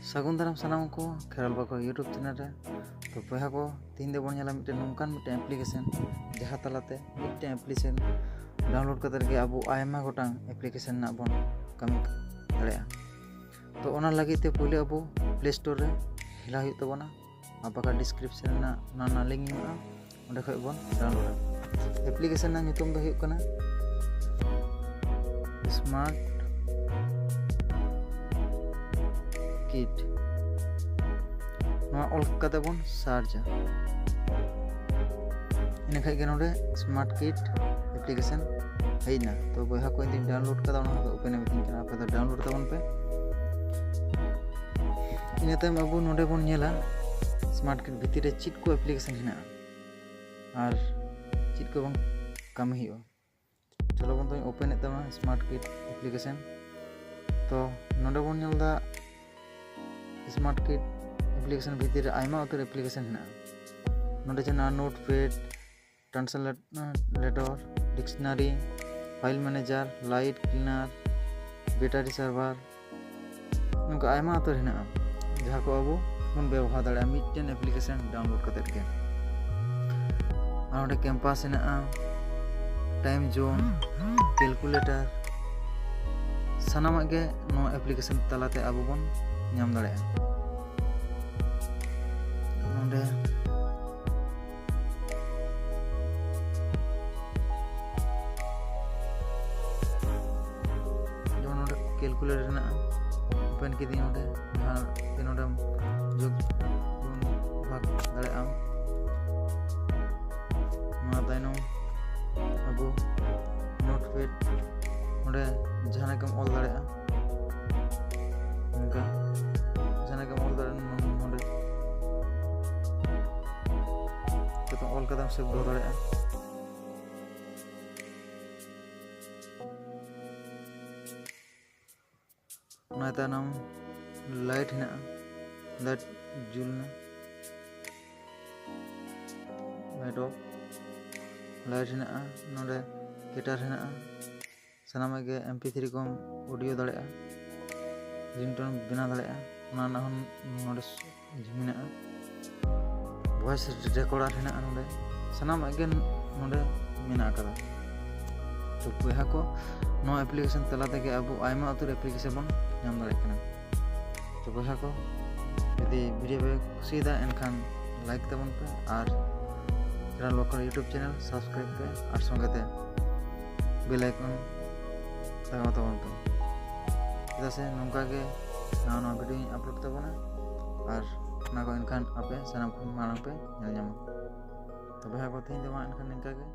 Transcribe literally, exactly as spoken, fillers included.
ᱥᱟᱹᱜᱩᱱ ᱫᱟᱨᱟᱢ ᱥᱟᱱᱟᱢ ᱠᱚ ᱠᱷᱮᱨᱣᱟᱞ ᱵᱟᱠᱚ YouTube ᱪᱮᱱᱮᱞ ᱨᱮ᱾ ᱛᱚ ᱵᱚᱭᱦᱟ ᱠᱚ, ᱛᱮᱦᱮᱧ ᱫᱚᱵᱚᱱ ᱧᱮᱞᱟ ᱢᱤᱫᱴᱮᱱ ᱱᱚᱝᱠᱟᱱ ᱢᱤᱫᱴᱮᱱ ᱮᱯᱞᱤᱠᱮᱥᱚᱱ, ᱡᱟᱦᱟᱸ ᱛᱟᱞᱟᱛᱮ ᱢᱤᱫᱴᱮᱱ ᱮᱯᱞᱤᱠᱮᱥᱚᱱ ᱰᱟᱣᱩᱱᱞᱳᱰ ᱠᱟᱛᱮ ᱨᱮᱜᱮ ᱟᱵᱚ ᱟᱭᱢᱟ ᱜᱚᱴᱟᱝ ᱮᱯᱞᱤᱠᱮᱥᱚᱱ ᱨᱮᱱᱟᱜ ᱵᱚᱱ ᱠᱟᱹᱢᱤ ᱫᱟᱲᱮᱭᱟᱜᱼᱟ᱾ ᱛᱚ ᱚᱱᱟ ᱞᱟᱹᱜᱤᱫ ᱛᱮ ᱯᱩᱭᱞᱩ ᱟᱵᱚ ᱯᱞᱮ ᱥᱴᱳᱨ ᱨᱮ ᱦᱮᱞᱟᱣ ᱦᱩᱭᱩᱜ ᱛᱟᱵᱚᱱᱟ᱾ ᱟᱨ ᱵᱟᱠᱷᱟᱱ ᱰᱤᱥᱠᱨᱤᱯᱥᱚᱱ ᱨᱮᱱᱟᱜ ᱚᱱᱟ ᱨᱮᱱᱟᱜ ᱞᱤᱝᱠ ᱢᱮᱱᱟᱜᱼᱟ, ᱚᱸᱰᱮ ᱠᱷᱚᱱ ᱵᱚᱱ ᱰᱟᱣᱩᱱᱞᱳᱰᱟ᱾ ᱮᱯᱞᱤᱠᱮᱥᱚᱱ ᱨᱮᱱᱟᱜ ᱧᱩᱛᱩᱢ ᱫᱚ ᱦᱩᱭᱩᱜ ᱠᱟᱱᱟ ᱥᱢᱟᱨᱴ ᱠᱤᱴ᱾ ᱱᱚᱣᱟ ᱚᱞ ᱠᱟᱛᱮ ᱵᱚᱱ ᱥᱟᱨᱪᱟ᱾ ᱤᱱᱟᱹ ᱠᱷᱟᱡ ᱜᱮ ᱱᱚᱰᱮ ᱥᱢᱟᱨᱴ ᱠᱤᱴ ᱮᱯᱞᱤᱠᱮᱥᱚᱱ ᱦᱮᱡ ᱮᱱᱟ᱾ ᱛᱚ ᱵᱚᱭᱦᱟ ᱠᱚ, ᱤᱧ ᱫᱚᱧ ᱰᱟᱣᱩᱱᱞᱳᱰ ᱠᱟᱫᱟ, ᱚᱱᱟ ᱫᱚ ᱳᱯᱮᱱ ᱮ ᱢᱤᱛᱟᱹᱧ ᱠᱟᱱᱟ᱾ ᱟᱯᱮ ᱫᱚ ᱰᱟᱣᱩᱱᱞᱳᱰ ᱛᱟᱵᱚᱱ ᱯᱮ᱾ ᱤᱱᱟᱹ ᱛᱟᱭᱚᱢ ᱟᱵᱚ ᱱᱚᱰᱮ ᱵᱚᱱ ᱧᱮᱞᱟ ᱥᱢᱟᱨᱴ ᱠᱤᱴ ᱵᱷᱤᱛᱤᱨ ᱨᱮ ᱪᱮᱫ ᱠᱚ ᱮᱯᱞᱤᱠᱮᱥᱚᱱ ᱦᱮᱱᱟᱜᱼᱟ ᱟᱨ ᱪᱮᱫ ᱠᱚ ᱵᱟᱝ ᱠᱟᱹᱢᱤ ᱦᱩᱭᱩᱜᱼᱟ᱾ ᱪᱚᱞᱚ ᱵᱚᱱ ᱫᱚᱧ ᱳᱯᱮᱱ ᱮᱫ ᱛᱟᱵᱚᱱᱟ ᱥᱢᱟᱨᱴ ᱠᱤᱴ ᱮᱯᱞᱤᱠᱮᱥᱚᱱ᱾ ᱛᱚ ᱱᱚᱰᱮ ᱵᱚᱱ ᱧᱮᱞ ᱮᱫᱟ ᱥᱢᱟᱨᱴ ᱠᱤᱴ ᱮᱯᱞᱤᱠᱮᱥᱚᱱ ᱵᱷᱤᱛᱤᱨ ᱨᱮ ᱟᱭᱢᱟ ᱩᱛᱟᱹᱨ ᱮᱯᱞᱤᱠᱮᱥᱚᱱ ᱦᱮᱱᱟᱜᱼᱟ᱾ ᱱᱚᱰᱮ ᱡᱮ ᱱᱚᱣᱟ notepad, translator, dictionary, file manager, light cleaner, battery saver, ᱱᱚᱝᱠᱟ ᱟᱭᱢᱟ ᱩᱛᱟᱹᱨ ᱦᱮᱱᱟᱜᱼᱟ, ᱡᱟᱦᱟᱸ ᱠᱚ ᱟᱵᱚ ᱵᱚᱱ ᱵᱮᱵᱚᱦᱟᱨ ᱫᱟᱲᱮᱭᱟᱜᱼᱟ ᱢᱤᱫᱴᱮᱱ ᱮᱯᱞᱤᱠᱮᱥᱚᱱ ᱰᱟᱣᱩᱱᱞᱳᱰ ᱠᱟᱛᱮᱫ ᱜᱮ᱾ ᱟᱨ ᱚᱸᱰᱮ ᱠᱮᱢᱯᱟᱥ ᱦᱮᱱᱟᱜᱼᱟ, ᱴᱟᱭᱤᱢ ᱡᱳᱱ, ᱠᱮᱞᱠᱩᱞᱮᱴᱟᱨ, ᱥᱟᱱᱟᱢᱟᱜ ᱜᱮ ᱱᱚᱣᱟ ᱮᱯᱞᱤᱠᱮᱥᱚᱱ ᱛᱟᱞᱟᱛᱮ ᱟᱵᱚ ᱵᱚᱱ ᱧᱟᱢ ᱫᱟᱲᱮᱭᱟᱜᱼᱟ᱾ ᱱᱚᱰᱮ ᱡᱮᱢᱚᱱ ᱱᱚᱰᱮ ᱠᱮᱞᱠᱩᱞᱮᱴᱟᱨ ᱦᱮᱱᱟᱜᱼᱟ, ᱳᱯᱮᱱ ᱠᱤᱫᱤᱧ᱾ ᱱᱚᱰᱮ ᱡᱟᱦᱟᱸ ᱜᱮ ᱱᱚᱰᱮᱢ ᱡᱳᱜᱽ ᱵᱷᱟᱜᱽ ᱫᱟᱲᱮᱭᱟᱜ ᱟᱢ᱾ ᱚᱱᱟ ᱛᱟᱭᱱᱚᱢ ᱟᱵᱚ ᱱᱳᱴᱯᱮᱰ, ᱱᱚᱰᱮ ᱡᱟᱦᱟᱱᱟᱜ ᱜᱮᱢ ᱚᱞ ᱫᱟᱲᱮᱭᱟᱜᱼᱟ᱾ ᱱᱚᱝᱠᱟ ᱡᱟᱦᱟᱱᱟᱜ ᱜᱮᱢ ᱚᱞ ᱫᱟᱲᱮᱭᱟᱜᱼᱟ ᱱᱚ-, ᱱᱚᱰᱮ᱾ ᱡᱚᱛᱚ ᱚᱞ ᱠᱟᱛᱮᱢ ᱥᱮᱵᱷ ᱫᱚᱦᱚ ᱫᱟᱲᱮᱭᱟᱜᱼᱟ᱾ ᱚᱱᱟ ᱛᱟᱭᱱᱚᱢ ᱞᱟᱭᱤᱴ ᱦᱮᱱᱟᱜᱼᱟ, ᱞᱟᱭᱤᱴ ᱡᱩᱞ ᱮᱱᱟ, ᱞᱟᱭᱤᱴ ᱚᱯᱷ, ᱞᱟᱭᱤᱴ ᱦᱮᱱᱟᱜᱼᱟ, ᱱᱚᱰᱮ ᱠᱮᱴᱟᱨ ᱦᱮᱱᱟᱜᱼᱟ, ᱥᱟᱱᱟᱢᱟᱜ ᱜᱮ ᱮᱢ ᱯᱤ ᱛᱷᱨᱤ ᱠᱚᱢ ᱚᱰᱤᱭᱳ ᱫᱟᱲᱮᱭᱟᱜᱼᱟ, ᱨᱤᱝᱴᱳᱱ ᱵᱮᱱᱟᱣ ᱫᱟᱲᱮᱭᱟᱜᱼᱟ᱾ ᱚᱱᱟ ᱨᱮᱱᱟᱜ ᱦᱚᱸ ᱱᱚᱰᱮ ᱢᱮᱱᱟᱜᱼᱟ᱾ Voice recorder ᱦᱮᱱᱟᱜᱼᱟ ᱱᱚᱰᱮ, ᱥᱟᱱᱟᱢᱟᱜ ᱜᱮ ᱱᱚᱰᱮ ᱢᱮᱱᱟᱜ ᱟᱠᱟᱫᱟ᱾ ᱛᱚ ᱵᱚᱭᱦᱟ ᱠᱚ, ᱱᱚᱣᱟ application ᱛᱟᱞᱟ ᱛᱮᱜᱮ ᱟᱵᱚ ᱟᱭᱢᱟ ᱩᱛᱟᱹᱨ application ᱵᱚᱱ ᱧᱟᱢ ᱫᱟᱲᱮᱭᱟᱜ ᱠᱟᱱᱟ᱾ ᱛᱚ ᱵᱚᱭᱦᱟ ᱠᱚ, ᱡᱩᱫᱤ video ᱯᱮ ᱠᱩᱥᱤᱭᱮᱫᱟ ᱮᱱᱠᱷᱟᱱ like ᱛᱟᱵᱚᱱ ᱯᱮ ᱟᱨ Channel Worker YouTube channel subscribe ᱯᱮ ᱟᱨ ᱥᱚᱸᱜᱮ ᱛᱮ bell icon ᱫᱟᱵᱟᱣ ᱛᱟᱵᱚᱱ ᱯᱮ, ᱪᱮᱫᱟᱜ ᱥᱮ ᱱᱚᱝᱠᱟ ᱜᱮ ᱱᱟᱣᱟ ᱱᱟᱣᱟ video ᱤᱧ upload ᱛᱟᱵᱚᱱᱟ ᱟᱨ ᱚᱱᱟ ᱠᱚ ᱮᱱᱠᱷᱟᱱ ᱟᱯᱮ ᱥᱟᱱᱟᱢ ᱠᱷᱚᱱ ᱢᱟᱲᱟᱝ ᱯᱮ ᱧᱮᱞ ᱧᱟᱢᱟ᱾ ᱛᱚ ᱵᱚᱭᱦᱟ ᱠᱚ, ᱛᱮᱦᱮᱧ ᱫᱚ ᱢᱟ ᱮᱱᱠᱷᱟᱱ ᱱᱤᱝᱠᱟ ᱜᱮ᱾